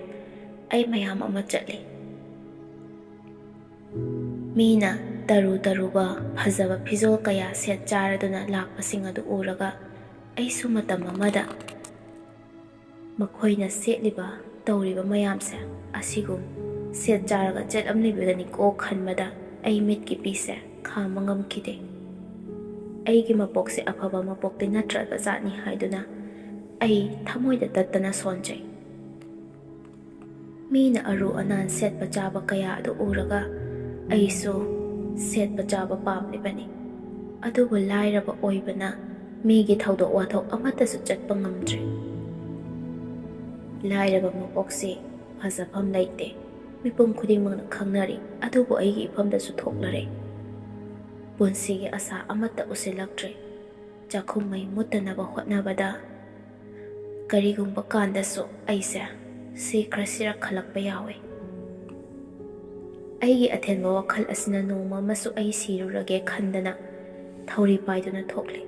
ꯑꯩ ꯃꯌꯥꯝ ꯑꯃ ꯆꯠꯂꯤ꯫ ꯃꯤꯅ ꯇꯔꯨ ꯇꯔꯨꯕ ꯐꯖꯕ ꯐꯤꯖꯣꯜ ꯀꯌꯥ ꯁꯦꯠ ꯆꯥꯔꯗꯨꯅ ꯂꯥꯛꯄꯁꯤꯡ ꯑꯗꯨ ꯎꯔꯒ, ꯑꯩꯁꯨ ꯃꯇꯝ ꯑꯃꯗ ꯃꯈꯣꯏꯅ ꯁꯦꯠꯂꯤꯕ, ꯇꯧꯔꯤꯕ ꯃꯌꯥꯝꯁꯦ ꯑꯁꯤꯒꯨꯝ ꯁꯦꯠ ꯆꯥꯔꯒ ꯆꯠꯂꯝꯂꯤꯕꯗꯅꯤꯀꯣ ꯈꯟꯕꯗ ꯑꯩ ꯃꯤꯠꯀꯤ ꯄꯤꯁꯦ ꯈꯥꯝꯕ ꯉꯝꯈꯤꯗꯦ꯫ ꯑꯩꯒꯤ ꯃꯄꯣꯛꯁꯦ ꯑꯐꯕ ꯃꯄꯣꯛꯇꯤ ꯅꯠꯇ꯭ꯔꯕ ꯖꯥꯠꯅꯤ ꯍꯥꯏꯗꯨꯅ ꯑꯩ ꯊꯃꯣꯏꯗ ꯇꯠꯇꯅ ꯁꯣꯟꯖꯩ꯫ ꯃꯤꯅ ꯑꯔꯨ ꯑꯅꯥꯟ ꯁꯦꯠꯄ ꯆꯥꯕ ꯀꯌꯥ ꯑꯗꯨ ꯎꯔꯒ ꯑꯩꯁꯨ ꯁꯦꯠꯄ ꯆꯥꯕ ꯄꯥꯝꯂꯤꯕꯅꯤ꯫ ꯑꯗꯨꯕꯨ ꯂꯥꯏꯔꯕ ꯑꯣꯏꯕꯅ ꯃꯤꯒꯤ ꯊꯧꯗꯣꯛ ꯋꯥꯊꯣꯛ ꯑꯃꯠꯇꯁꯨ ꯆꯠꯄ ꯉꯝꯗ꯭ꯔꯦ꯫ ꯂꯥꯏꯔꯕ ꯃꯄꯣꯛꯁꯤ ꯐꯖꯐꯝ ꯂꯩꯇꯦ꯫ ꯃꯤꯄꯨꯝ ꯈꯨꯗꯤꯡꯃꯛꯅ ꯈꯪꯅꯔꯤ, ꯑꯗꯨꯕꯨ ꯑꯩꯒꯤ ꯏꯐꯝꯗꯁꯨ ꯊꯣꯛꯂꯔꯦ꯫ ꯄꯨꯟꯁꯤꯒꯤ ꯑꯁꯥ ꯑꯃꯠꯇ ꯎꯁꯤꯜꯂꯛꯇ꯭ꯔꯦ꯫ ꯆꯥꯛꯈꯨꯝ ꯃꯩ ꯃꯨꯠꯇꯅꯕ ꯍꯣꯠꯅꯕꯗ ꯀꯔꯤꯒꯨꯝꯕ ꯀꯥꯟꯗꯁꯨ ꯑꯩꯁꯦ ꯁꯤꯈ꯭ꯔꯁꯤꯔ ꯈꯜꯂꯛꯄ ꯌꯥꯎꯏ꯫ ꯑꯩꯒꯤ ꯑꯊꯦꯟꯕ ꯋꯥꯈꯜ ꯑꯁꯤꯅ ꯅꯣꯡꯃ ꯑꯃꯁꯨ ꯑꯩ ꯁꯤꯔꯨꯔꯒꯦ ꯈꯟꯗꯅ ꯊꯧꯔꯤ ꯄꯥꯏꯗꯨꯅ ꯊꯣꯛꯂꯤ꯫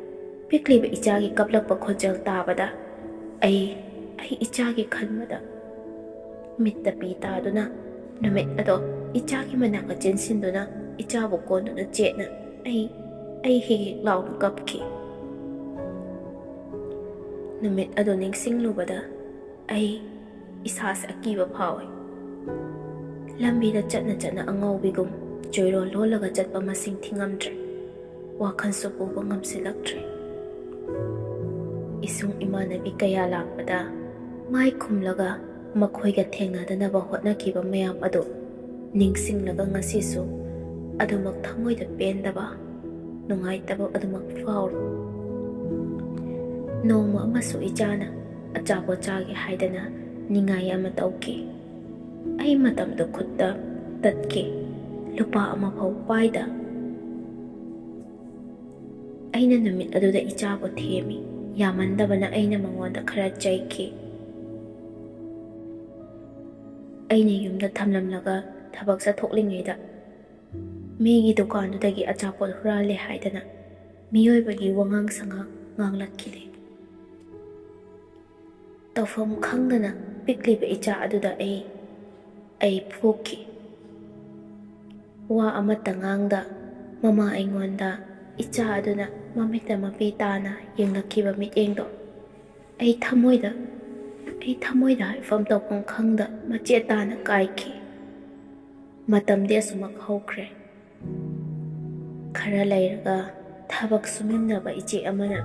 ꯄꯤꯛꯂꯤꯕ ꯏꯆꯥꯒꯤ ꯀꯞꯂꯛꯄ ꯈꯣꯟꯖꯦꯜ ꯇꯥꯕꯗ ꯑꯩ, ꯑꯩ ꯏꯆꯥꯒꯤ ꯈꯟꯕꯗ ꯃꯤꯠꯇ ꯄꯤ ꯇꯥꯗꯨꯅ ꯅꯨꯃꯤꯠ ꯑꯗꯣ ꯏꯆꯥꯒꯤ ꯃꯅꯥꯛꯇ ꯆꯦꯟꯁꯤꯟꯗꯨꯅ ꯏꯆꯥꯕꯨ ꯀꯣꯟꯗꯨꯅ ꯆꯦꯠꯅ ꯑꯩ, ꯑꯩ ꯍꯤꯛ ꯍꯤꯛ ꯂꯥꯎꯅ ꯀꯞꯈꯤ꯫ ꯅꯨꯃꯤꯠ ꯑꯗꯨ ꯅꯤꯡꯁꯤꯡꯂꯨꯕꯗ ꯑꯩ ꯏꯁꯥꯁꯦ ꯑꯀꯤꯕ ꯐꯥꯎꯏ꯫ ꯂꯝꯕꯤꯗ ꯆꯠꯅ ꯆꯠꯅ ꯑꯉꯥꯎꯕꯤꯒꯨꯝ ꯆꯣꯏꯔꯣꯜ ꯂꯣꯜꯂꯒ ꯆꯠꯄ ꯃꯁꯤꯡ ꯊꯤꯉꯝꯗ꯭ꯔꯦ꯫ ꯋꯥꯈꯜꯁꯨ ꯄꯨꯕ ꯉꯝꯁꯤꯜꯂꯛꯇ꯭ꯔꯦ꯫ ꯏꯁꯨꯡ ꯏꯃꯥꯟꯅꯕꯤ ꯀꯌꯥ ꯂꯥꯛꯄꯗ ꯃꯥꯏ ꯈꯨꯝꯂꯒ ꯃꯈꯣꯏꯒ ꯊꯦꯡꯅꯗꯅꯕ ꯍꯣꯠꯅꯈꯤꯕ ꯃꯌꯥꯝ ꯑꯗꯨ ꯅꯤꯡꯁꯤꯡꯂꯒ ꯉꯁꯤꯁꯨ ꯑꯗꯨꯃꯛ ꯊꯃꯣꯏꯗ ꯄꯦꯟꯗꯕ, ꯅꯨꯡꯉꯥꯏꯇꯕ ꯑꯗꯨꯃꯛ ꯐꯥꯎꯔꯤ꯫ ꯅꯣꯡꯃ ꯑꯃꯁꯨ ꯏꯆꯥꯅ ꯑꯆꯥꯄꯣꯠ ꯆꯥꯒꯦ ꯍꯥꯏꯗꯅ ꯅꯤꯡꯉꯥꯏ ꯑꯃ ꯇꯧꯈꯤ꯫ ꯑꯩ ꯃꯇꯝꯗꯨ ꯈꯨꯠꯇ ꯇꯠꯈꯤ꯫ ꯂꯨꯄꯥ ꯑꯃ ꯐꯥꯎ ꯄꯥꯏꯗ꯫ ꯑꯩꯅ ꯅꯨꯃꯤꯠ ꯑꯗꯨꯗ ꯏꯆꯥꯕꯨ ꯊꯦꯝꯃꯤ꯫ ꯌꯥꯃꯟꯗꯕꯅ ꯑꯩꯅ ꯃꯉꯣꯟꯗ ꯈꯔ ꯆꯩꯈꯤ꯫ ꯑꯩꯅ ꯌꯨꯝꯗ ꯊꯝꯂꯝꯂꯒ ꯊꯕꯛ ꯆꯠꯊꯣꯛꯂꯤꯉꯩꯗ ꯃꯤꯒꯤ ꯗꯨꯀꯥꯟꯗꯨꯗꯒꯤ ꯑꯆꯥꯄꯣꯠ ꯍꯨꯔꯥꯜꯂꯦ ꯍꯥꯏꯗꯅ ꯃꯤꯑꯣꯏꯕꯒꯤ ꯋꯥꯉꯥꯡ ꯁꯉꯥꯡ ꯉꯥꯡꯂꯛꯈꯤꯗꯦ꯫ ꯇꯧꯐꯝ ꯈꯪꯗꯅ ꯄꯤꯛꯂꯤꯕ ꯏꯆꯥ ꯑꯗꯨꯗ ꯑꯩ, ꯑꯩ ꯐꯨꯈꯤ꯫ ꯋꯥ ꯑꯃꯠꯇ ꯉꯥꯡꯗ ꯃꯃꯥ ꯑꯩꯉꯣꯟꯗ ꯏꯆꯥ ꯑꯗꯨꯅ ꯃꯃꯤꯠꯇ ꯃꯄꯤ ꯇꯥꯅ ꯌꯦꯡꯂꯛꯈꯤꯕ ꯃꯤꯠꯌꯦꯡꯗꯣ ꯑꯩ ꯊꯃꯣꯏꯗ, ꯑꯩ ꯊꯃꯣꯏꯗ ꯍꯥꯏꯐꯝ ꯇꯧꯐꯝ ꯈꯪꯗ ꯃꯆꯦꯠ ꯇꯥꯅ ꯀꯥꯏꯈꯤ꯫ ꯃꯇꯝꯗꯤ ꯑꯁꯨꯃꯛ ꯍꯧꯈ꯭ꯔꯦ꯫ ꯈꯔ ꯂꯩꯔꯒ ꯊꯕꯛ ꯁꯨꯃꯤꯟꯅꯕ ꯏꯆꯦ ꯑꯃꯅ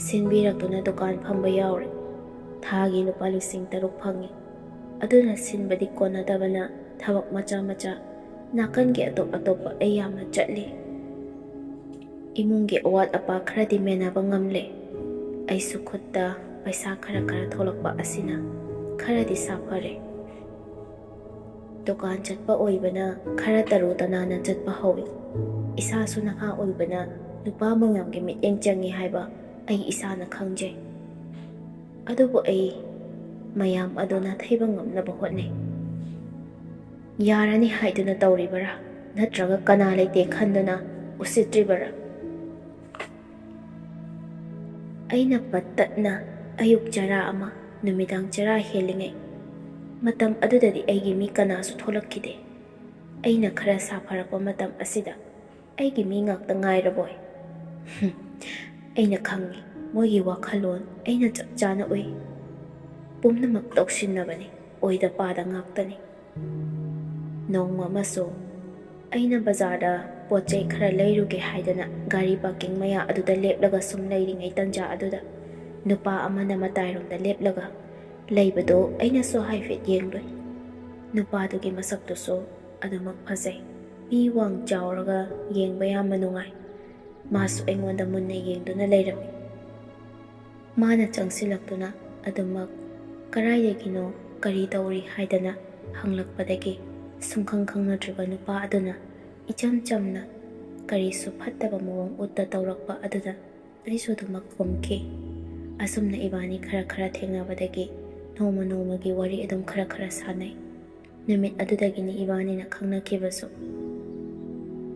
ꯁꯤꯟꯕꯤꯔꯛꯇꯨꯅ ꯗꯨꯀꯥꯟ ꯐꯝꯕ ꯌꯥꯎꯔꯦ꯫ ꯊꯥꯒꯤ ꯂꯨꯄꯥ ꯂꯤꯁꯤꯡ ꯇꯔꯨꯛ ꯐꯪꯉꯤ꯫ ꯑꯗꯨꯅ ꯁꯤꯟꯕꯗꯤ ꯀꯣꯟꯅꯗꯕꯅ ꯊꯕꯛ ꯃꯆꯥ ꯃꯆꯥ, ꯅꯥꯀꯟꯒꯤ ꯑꯇꯣꯞ ꯑꯇꯣꯞꯄ ꯑꯩ ꯌꯥꯝꯅ ꯆꯠꯂꯤ꯫ ꯏꯃꯨꯡꯒꯤ ꯑꯋꯥꯠ ꯑꯄꯥ ꯈꯔꯗꯤ ꯃꯦꯟꯅꯕ ꯉꯝꯂꯦ꯫ ꯑꯩꯁꯨ ꯈꯨꯠꯇ ꯄꯩꯁꯥ ꯈꯔ ꯈꯔ ꯊꯣꯛꯂꯛꯄ ꯑꯁꯤꯅ ꯈꯔꯗꯤ ꯁꯥꯐꯔꯦ꯫ ꯗꯨꯀꯥꯟ ꯆꯠꯄ ꯑꯣꯏꯕꯅ ꯈꯔ ꯇꯔꯨ ꯇꯅꯥꯟꯅ ꯆꯠꯄ ꯍꯧꯏ꯫ ꯏꯁꯥꯁꯨ ꯅꯍꯥ ꯑꯣꯏꯕꯅ ꯅꯨꯄꯥ ꯃꯌꯥꯝꯒꯤ ꯃꯤꯠꯌꯦꯡ ꯆꯪꯏ ꯍꯥꯏꯕ ꯑꯩ ꯏꯁꯥꯅ ꯈꯪꯖꯩ꯫ ꯑꯗꯨꯕꯨ ꯑꯩ ꯃꯌꯥꯝ ꯑꯗꯨ ꯅꯥꯊꯩꯕ ꯉꯝꯅꯕ ꯍꯣꯠꯅꯩ꯫ ꯌꯥꯔꯅꯤ ꯍꯥꯏꯗꯨꯅ ꯇꯧꯔꯤꯕꯔꯥ? ꯅꯠꯇ꯭ꯔꯒ ꯀꯅꯥ ꯂꯩꯇꯦ ꯈꯟꯗꯨꯅ ꯎꯁꯤꯠꯇ꯭ꯔꯤꯕꯔꯥ? ꯑꯩꯅ ꯄꯠ ꯇꯠꯅ ꯑꯌꯨꯛ ꯆꯔꯥ ꯑꯃ, ꯅꯨꯃꯤꯗꯥꯡ ꯆꯔꯥ ꯍꯦꯜꯂꯤꯉꯩ, ꯃꯇꯝ ꯑꯗꯨꯗꯗꯤ ꯑꯩꯒꯤ ꯃꯤ ꯀꯅꯥꯁꯨ ꯊꯣꯛꯂꯛꯈꯤꯗꯦ꯫ ꯑꯩꯅ ꯈꯔ ꯁꯥꯐꯔꯛꯄ ꯃꯇꯝ ꯑꯁꯤꯗ ꯑꯩꯒꯤ ꯃꯤ ꯉꯥꯛꯇ ꯉꯥꯏꯔꯕꯣꯏ? ꯍꯨꯝ, ꯑꯩꯅ ꯈꯪꯏ, ꯃꯣꯏꯒꯤ ꯋꯥꯈꯜꯂꯣꯟ ꯑꯩꯅ ꯆꯞ ꯆꯥꯅ ꯎꯏ꯫ ꯄꯨꯝꯅꯃꯛ ꯇꯧꯁꯤꯟꯅꯕꯅꯤ, ꯑꯣꯏꯗ ꯄꯥꯗ ꯉꯥꯛꯇꯅꯤ꯫ ꯅꯣꯡꯃ ꯑꯃꯁꯨ ꯑꯩꯅ ꯕꯖꯥꯔꯗ ꯄꯣꯠ ꯆꯩ ꯈꯔ ꯂꯩꯔꯨꯒꯦ ꯍꯥꯏꯗꯅ ꯒꯥꯔꯤ ꯄꯥꯔꯀꯤꯡ ꯃꯌꯥ ꯑꯗꯨꯗ ꯂꯦꯞꯂꯒ ꯁꯨꯝ ꯂꯩꯔꯤꯉꯩ ꯇꯟꯖꯥ ꯑꯗꯨꯗ ꯅꯨꯄꯥ ꯑꯃꯅ ꯃꯇꯥꯏꯔꯣꯝꯗ ꯂꯦꯞꯂꯒ ꯂꯩꯕꯗꯨ ꯑꯩꯅꯁꯨ ꯍꯥꯏꯐꯦꯠ ꯌꯦꯡꯂꯨꯏ꯫ ꯅꯨꯄꯥꯗꯨꯒꯤ ꯃꯁꯛꯇꯨꯁꯨ ꯑꯗꯨꯃꯛ ꯐꯖꯩ꯫ ꯃꯤ ꯋꯥꯡ ꯆꯥꯎꯔꯒ ꯌꯦꯡꯕ ꯌꯥꯝꯅ ꯅꯨꯡꯉꯥꯏ꯫ ꯃꯥꯁꯨ ꯑꯩꯉꯣꯟꯗ ꯃꯨꯟꯅ ꯌꯦꯡꯗꯨꯅ ꯂꯩꯔꯝꯃꯤ꯫ ꯃꯥꯅ ꯆꯪꯁꯤꯜꯂꯛꯇꯨꯅ ꯑꯗꯨꯃꯛ "ꯀꯔꯥꯏꯗꯒꯤꯅꯣ? ꯀꯔꯤ ꯇꯧꯔꯤ?" ꯍꯥꯏꯗꯅ ꯍꯪꯂꯛꯄꯗꯒꯤ ꯁꯨꯡꯈꯪ ꯈꯪꯅꯗ꯭ꯔꯤꯕ ꯅꯨꯄꯥ ꯑꯗꯨꯅ ꯏꯆꯝ ꯆꯝꯅ ꯀꯔꯤꯁꯨ ꯐꯠꯇꯕ ꯃꯑꯣꯡ ꯎꯠꯇ ꯇꯧꯔꯛꯄ ꯑꯗꯨꯗ ꯑꯩꯁꯨ ꯑꯗꯨꯃꯛ ꯈꯨꯝꯈꯤ꯫ ꯑꯁꯨꯝꯅ ꯏꯕꯥꯅꯤ ꯈꯔ ꯈꯔ ꯊꯦꯡꯅꯕꯗꯒꯤ ꯅꯣꯡꯃ ꯅꯣꯡꯃꯒꯤ ꯋꯥꯔꯤ ꯑꯗꯨꯝ ꯈꯔ ꯈꯔ ꯁꯥꯟꯅꯩ꯫ ꯅꯨꯃꯤꯠ ꯑꯗꯨꯗꯒꯤꯅꯤ ꯏꯕꯥꯅꯤꯅ ꯈꯪꯅꯈꯤꯕꯁꯨ꯫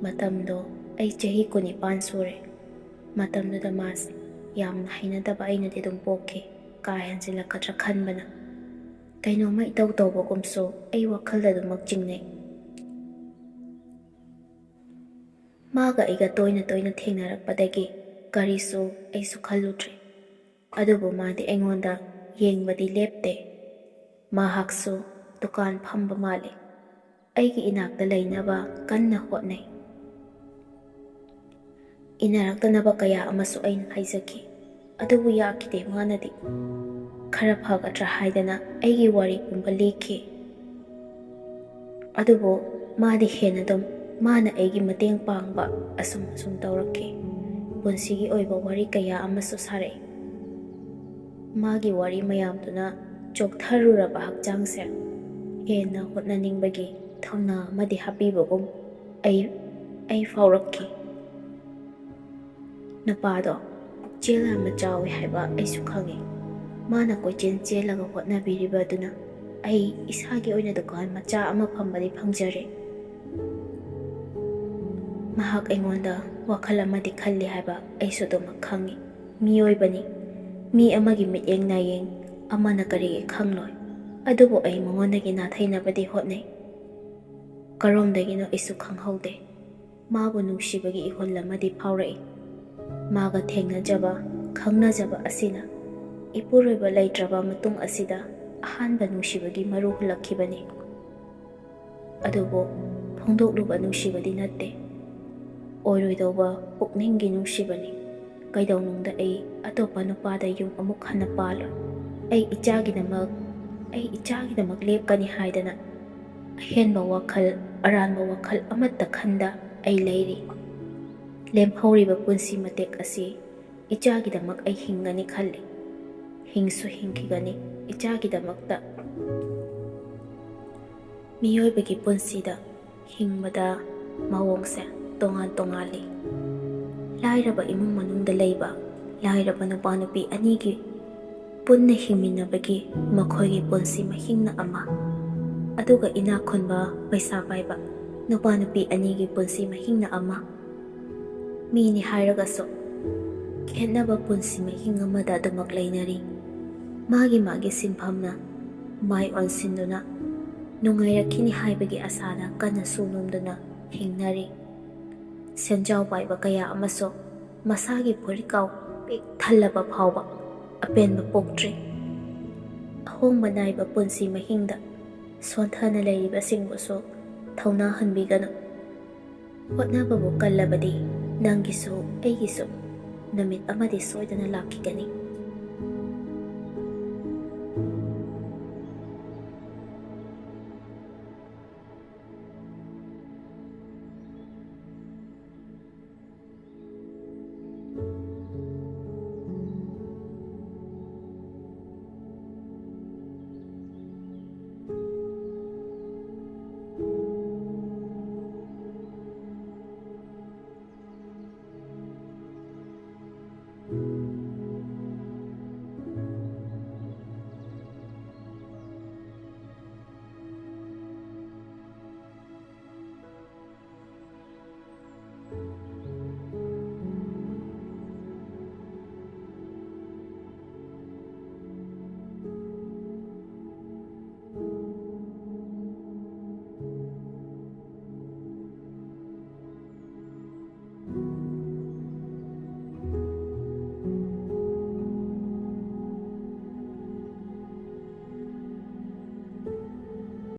ꯃꯇꯝꯗꯣ ꯑꯩ ꯆꯍꯤ ꯀꯨꯟꯅꯤꯄꯥꯟ ꯁꯨꯔꯦ꯫ ꯃꯇꯝꯗꯨꯗ ꯃꯥꯁꯦ ꯌꯥꯝꯅ ꯍꯩꯅꯗꯕ ꯑꯩꯅꯗꯤ ꯑꯗꯨꯝ ꯄꯣꯛꯈꯤ, ꯀꯥ ꯍꯦꯟꯖꯤꯜꯂꯛꯀꯗ꯭ꯔꯥ ꯈꯟꯕꯅ꯫ ꯀꯩꯅꯣꯝꯃ ꯏꯇꯧ ꯇꯧꯕꯒꯨꯝꯁꯨ ꯑꯩ ꯋꯥꯈꯜꯗ ꯑꯗꯨꯃꯛ ꯆꯤꯡꯅꯩ꯫ ꯃꯥꯒ ꯑꯩꯒ ꯇꯣꯏꯅ ꯇꯣꯏꯅ ꯊꯦꯡꯅꯔꯛꯄꯗꯒꯤ ꯀꯔꯤꯁꯨ ꯑꯩꯁꯨ ꯈꯜꯂꯨꯗ꯭ꯔꯦ꯫ ꯑꯗꯨꯕꯨ ꯃꯥꯗꯤ ꯑꯩꯉꯣꯟꯗ ꯌꯦꯡꯕꯗꯤ ꯂꯦꯞꯇꯦ꯫ ꯃꯍꯥꯛꯁꯨ ꯗꯨꯀꯥꯟ ꯐꯝꯕ ꯃꯥꯜꯂꯤ꯫ ꯑꯩꯒꯤ ꯏꯅꯥꯛꯇ ꯂꯩꯅꯕ ꯀꯟꯅ ꯍꯣꯠꯅꯩ꯫ ꯏꯟꯅꯔꯛꯇꯅꯕ ꯀꯌꯥ ꯑꯃꯁꯨ ꯑꯩꯅ ꯍꯥꯏꯖꯈꯤ, ꯑꯗꯨꯕꯨ ꯌꯥꯈꯤꯗꯦ꯫ ꯃꯥꯅꯗꯤ ꯈꯔ ꯐꯒꯗ꯭ꯔꯥ ꯍꯥꯏꯗꯅ ꯑꯩꯒꯤ ꯋꯥꯔꯤ ꯄꯨꯝꯕ ꯂꯤꯈꯤ꯫ ꯑꯗꯨꯕꯨ ꯃꯥꯗꯤ ꯍꯦꯟꯅ ꯑꯗꯨꯝ ꯃꯥꯅ ꯑꯩꯒꯤ ꯃꯇꯦꯡ ꯄꯥꯡꯕ ꯑꯁꯨꯝ ꯑꯁꯨꯝ ꯇꯧꯔꯛꯈꯤ꯫ ꯄꯨꯟꯁꯤꯒꯤ ꯑꯣꯏꯕ ꯋꯥꯔꯤ ꯀꯌꯥ ꯑꯃꯁꯨ ꯁꯥꯔꯛꯏ꯫ ꯃꯥꯒꯤ ꯋꯥꯔꯤ ꯃꯌꯥꯝꯗꯨꯅ ꯆꯣꯛꯊꯔꯨꯔꯕ ꯍꯛꯆꯥꯡꯁꯦ ꯍꯦꯟꯅ ꯍꯣꯠꯅꯅꯤꯡꯕꯒꯤ ꯊꯧꯅꯥ ꯑꯃꯗꯤ ꯍꯥꯞꯄꯤꯕꯒꯨꯝ ꯑꯩ, ꯑꯩ ꯐꯥꯎꯔꯛꯈꯤ꯫ ꯅꯨꯄꯥꯗꯣ ꯄꯨꯛꯆꯦꯜ ꯌꯥꯝꯅ ꯆꯥꯎꯏ ꯍꯥꯏꯕ ꯑꯩꯁꯨ ꯈꯪꯉꯤ꯫ ꯃꯥꯅ ꯀꯣꯏꯆꯦꯟ ꯆꯦꯜꯂꯒ ꯍꯣꯠꯅꯕꯤꯔꯤꯕ ꯑꯗꯨꯅ ꯑꯩ ꯏꯁꯥꯒꯤ ꯑꯣꯏꯅ ꯗꯨꯀꯥꯟ ꯃꯆꯥ ꯑꯃ ꯐꯝꯕꯗꯤ ꯐꯪꯖꯔꯦ꯫ ꯃꯍꯥꯛ ꯑꯩꯉꯣꯟꯗ ꯋꯥꯈꯜ ꯑꯃꯗꯤ ꯈꯜꯂꯤ ꯍꯥꯏꯕ ꯑꯩꯁꯨ ꯑꯗꯨꯃꯛ ꯈꯪꯉꯤ꯫ ꯃꯤꯑꯣꯏꯕꯅꯤ꯫ ꯃꯤ ꯑꯃꯒꯤ ꯃꯤꯠꯌꯦꯡ ꯅꯥꯌꯦꯡ ꯑꯃꯅ ꯀꯔꯤꯒꯤ ꯈꯪꯂꯣꯏ? ꯑꯗꯨꯕꯨ ꯑꯩ ꯃꯉꯣꯟꯗꯒꯤ ꯅꯥꯊꯩꯅꯕꯗꯤ ꯍꯣꯠꯅꯩ꯫ ꯀꯔꯣꯝꯗꯒꯤꯅꯣ ꯑꯩꯁꯨ ꯈꯪꯍꯧꯗꯦ꯫ ꯃꯥꯕꯨ ꯅꯨꯡꯁꯤꯕꯒꯤ ꯏꯍꯨꯜ ꯑꯃꯗꯤ ꯐꯥꯎꯔꯛꯏ꯫ ꯃꯥꯒ ꯊꯦꯡꯅꯖꯕ, ꯈꯪꯅꯖꯕ ꯑꯁꯤꯅ ꯏꯄꯨꯔꯣꯏꯕ ꯂꯩꯇ꯭ꯔꯕ ꯃꯇꯨꯡ ꯑꯁꯤꯗ ꯑꯍꯥꯟꯕ ꯅꯨꯡꯁꯤꯕꯒꯤ ꯃꯔꯨ ꯍꯨꯜꯂꯛꯈꯤꯕꯅꯤ꯫ ꯑꯗꯨꯕꯨ ꯐꯣꯡꯗꯣꯛꯂꯨꯕ ꯅꯨꯡꯁꯤꯕꯗꯤ ꯅꯠꯇꯦ꯫ ꯑꯣꯏꯔꯣꯏꯗꯧꯕ ꯄꯨꯛꯅꯤꯡꯒꯤ ꯅꯨꯡꯁꯤꯕꯅꯤ꯫ ꯀꯩꯗꯧꯅꯨꯡꯗ ꯑꯩ ꯑꯇꯣꯞꯄ ꯅꯨꯄꯥꯗ ꯌꯨꯝ ꯑꯃꯨꯛ ꯍꯟꯅ ꯄꯥꯜꯂꯣꯏ꯫ ꯑꯩ ꯏꯆꯥꯒꯤꯗꯃꯛ, ꯑꯩ ꯏꯆꯥꯒꯤꯗꯃꯛ ꯂꯦꯞꯀꯅꯤ ꯍꯥꯏꯗꯅ ꯑꯍꯦꯟꯕ ꯋꯥꯈꯜ, ꯑꯔꯥꯟꯕ ꯋꯥꯈꯜ ꯑꯃꯠꯇ ꯈꯟꯗ ꯑꯩ ꯂꯩꯔꯤ꯫ ꯂꯦꯝꯍꯧꯔꯤꯕ ꯄꯨꯟꯁꯤ ꯃꯇꯦꯛ ꯑꯁꯤ ꯏꯆꯥꯒꯤꯗꯃꯛ ꯑꯩ ꯍꯤꯡꯒꯅꯤ ꯈꯜꯂꯤ꯫ ꯍꯤꯡꯁꯨ ꯍꯤꯡꯈꯤꯒꯅꯤ ꯏꯆꯥꯒꯤꯗꯃꯛꯇ꯫ ꯃꯤꯑꯣꯏꯕꯒꯤ ꯄꯨꯟꯁꯤꯗ ꯍꯤꯡꯕꯗ ꯃꯑꯣꯡꯁꯦ ꯇꯣꯉꯥꯟ ꯇꯣꯉꯥꯜꯂꯤ꯫ ꯂꯥꯏꯔꯕ ꯏꯃꯨꯡ ꯃꯅꯨꯡꯗ ꯂꯩꯕ, ꯂꯥꯏꯔꯕ ꯅꯨꯄꯥ ꯅꯨꯄꯤ ꯑꯅꯤꯒꯤ ꯄꯨꯟꯅ ꯍꯤꯡꯃꯤꯟꯅꯕꯒꯤ ꯃꯈꯣꯏꯒꯤ ꯄꯨꯟꯁꯤ ꯃꯍꯤꯡꯅ ꯑꯃ, ꯑꯗꯨꯒ ꯏꯅꯥꯛ ꯈꯨꯟꯕ ꯄꯩꯁꯥ ꯄꯥꯏꯕ ꯅꯨꯄꯥ ꯅꯨꯄꯤ ꯑꯅꯤꯒꯤ ꯄꯨꯟꯁꯤ ꯃꯍꯤꯡꯅ ꯑꯃ꯫ ꯃꯤꯅꯤ ꯍꯥꯏꯔꯒꯁꯨ ꯈꯦꯠꯅꯕ ꯄꯨꯟꯁꯤ ꯃꯍꯤꯡ ꯑꯃꯗ ꯑꯗꯨꯃꯛ ꯂꯩꯅꯔꯤ꯫ ꯃꯥꯒꯤ ꯃꯥꯒꯤ ꯁꯤꯟꯐꯝꯅ ꯃꯥꯏ ꯑꯣꯟꯁꯤꯟꯗꯨꯅ ꯅꯨꯡꯉꯥꯏꯔꯛꯈꯤꯅꯤ ꯍꯥꯏꯕꯒꯤ ꯑꯁꯥꯅ ꯀꯟꯅ ꯁꯨ ꯅꯣꯝꯗꯨꯅ ꯍꯤꯡꯅꯔꯤ꯫ ꯁꯦꯟꯖꯥꯎ ꯄꯥꯏꯕ ꯀꯌꯥ ꯑꯃꯁꯨ ꯃꯁꯥꯒꯤ ꯐꯨꯔꯤꯠꯀꯥꯎ ꯄꯤꯛ ꯊꯜꯂꯕ ꯐꯥꯎꯕ ꯑꯄꯦꯟꯕ ꯄꯣꯛꯇ꯭ꯔꯤ꯫ ꯑꯍꯣꯡꯕ ꯅꯥꯏꯕ ꯄꯨꯟꯁꯤ ꯃꯍꯤꯡꯗ ꯁꯣꯟꯊꯅ ꯂꯩꯔꯤꯕꯁꯤꯡꯕꯨꯁꯨ ꯊꯧꯅꯥ ꯍꯟꯕꯤꯒꯅꯨ꯫ ꯍꯣꯠꯅꯕꯕꯨ ꯀꯜꯂꯕꯗꯤ ꯅꯪꯒꯤꯁꯨ ꯑꯩꯒꯤꯁꯨ ꯅꯨꯃꯤꯠ ꯑꯃꯗꯤ ꯁꯣꯏꯗꯅ ꯂꯥꯛꯈꯤꯒꯅꯤ꯫